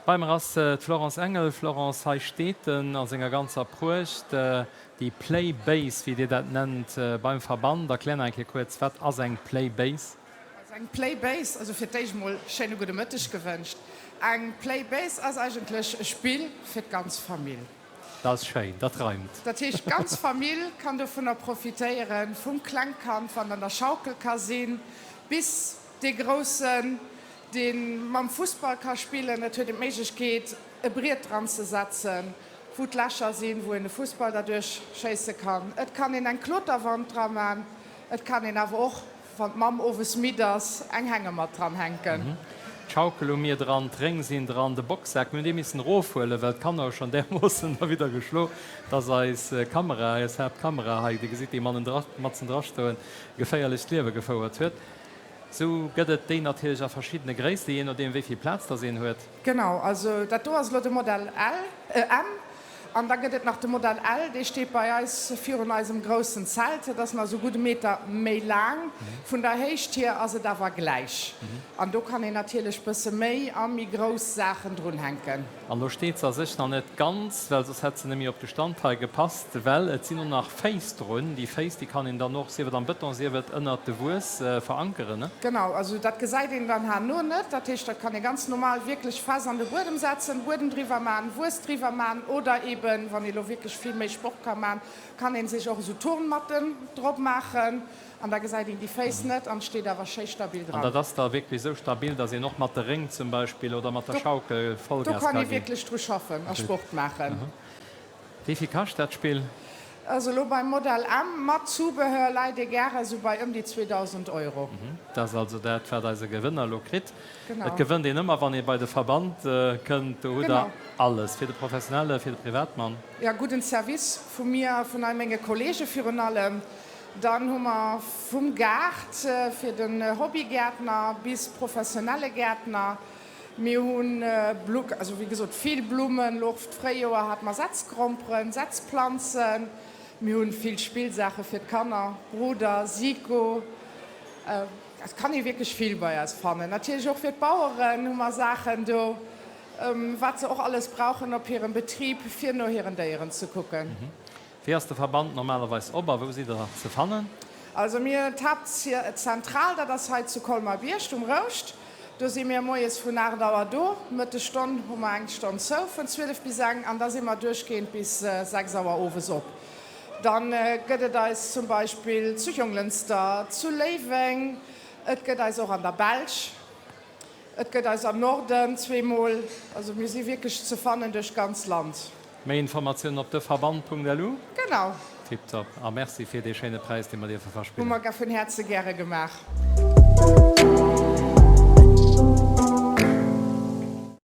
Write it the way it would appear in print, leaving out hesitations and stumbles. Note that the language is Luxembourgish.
Bei mer ass d'Florence Engel. Florence, hei steet en a senger ganzer Pruecht, déi Play Base, wéi Dir dat nennt beim Verband. Erklär nach eng Kéier kuerz, wat ass eng Play Base? Also eng Play Base, also fir d'éischt mol schéine gudde Mëtteg gewënscht. Eng Play Base ass eigentlech e Spill fir d'ganz Famill. Dat ass schéin, dat reimt. Dat heescht, d'ganz Famill kann dovunner profitéieren, vum Klengkand, wann an der Schaukel ka sinn, bis dee Groussen, dee mam Fussball ka spillen. Et huet een d'Méiglechkeet, e Briet dran ze setzen, wou d'Lächer sinn, wou een de Fussball derduerch schéisse kann. Et kann een eng Kloterwand dra man. Et kann een awer och Wann d'Mamm owes midd ass, eng Hängematt dran hänken. D'Schaukel hu mir dran, d'Réng sinn dran, de Boxsak, mir hunn dee missen erofhuelen, well d'Kanner hu schonn därmoossen derwidder geschlo, dass eis Kamera, eis Haaptkamera hei, Dir gesitt déi mannen matzen dra stoen, geféierlecht Liewe gefouert huet. Sou gëtt et déi natierlech a verschiddene Gréissten, jee nodeem wéi vill Plaz dass een huet. Genau, also dat do ass elo de Modell L, M, an da gëtt et nach de Modell L, dee steet bei eis virun eisem groussen Zelt. Dat ass nach esou gutt e Meter méi laang. Vun der Héicht hier ass et awer gläich. An do kann een natierlech bësse méi a méi grouss Saachen drunhänken. An lo steet se a sech nach net ganz, well soss hätt se net méi op de Stand hei gepasst, well et sinn och nach Féiss drun. Déi Féiss, déi kann een dann och, sief et am Bëton, sief et ënnert de Wuess, verankeren, ne? Genau, also dat gesäit een dann herno net. Dat heescht, dat kann ee ganz normal wierklech fest an de Buedem setzen, Buedem driwwer man, Wuess driwwer man oder eben, wann ee lo wierklech vill méi Sport ka man, kann ee sech och esou Turnmatten drop maachen. An da gesäit een déi Féiss net an steet awer schéi stabil dran. An dat ass da wierklech esou stabil, dass een och mat de Réng zum Beispill oder mat der Schaukel Vollgas ka ginn? Do kann ee wierklech dru schaffen a Sport maachen. Wéi vill kascht dat Spill? Also elo beim Modell M mat Zubehör läit ee gäre esou bei ëm déi 2.000 Euro. Dat ass also dat, wat eise Gewënner elo kritt. Et gewënnt een ëmmer, wann ee bei de Verband kënnt. Do hutt Der alles, fir de Professionelle, fir de Privatmann. Jo, gudden Service vu mir a vun all menge Kollege virun allem. Dann hu mer vum Gaart fir den Hobbygäertner bis professionelle Gäertner. Mir hu also wéi gesot vill Blummen. Elo och d'Fréijoer hate mer Setzgromperen, Setzplanzen. Mir hu vill Spillsaache fir d'Kanner, Bruder, Siko. Et kann ee wierklech vill bei eis fannen. Natierlech och fir d'Baueren hu mer Saachen do, wat se och alles brauchen op hirem Betrib, fir no hiren Déieren ze kucken. Wéi ass de Verband normalerweis op a wou sidd der ze fannen? Also mir d'Haaptzentral, dat ass hei zu Colmer-Bierg um Rouscht. Do si mir moies vun 8 Auer do, Mëttesstonn hu mer eng Stonn zou vun 12 bis eng an da si mer duerchgehend bis 6 Auer owes op. Dann gëtt et eis zum Beispill zu Jonglënster, zu Léiweng, et gëtt eis och an der Belsch. Et gëtt eis am Norden zweemol, also mir si wierklech ze fannen duerch d'ganz Land. Méi Informatiounen op deverband.lu. Genau. Tiptop. A Merci fir dee schéine Präis, dee mer dierfe verspillen. Hu mer vun Häerze gäre gemaach.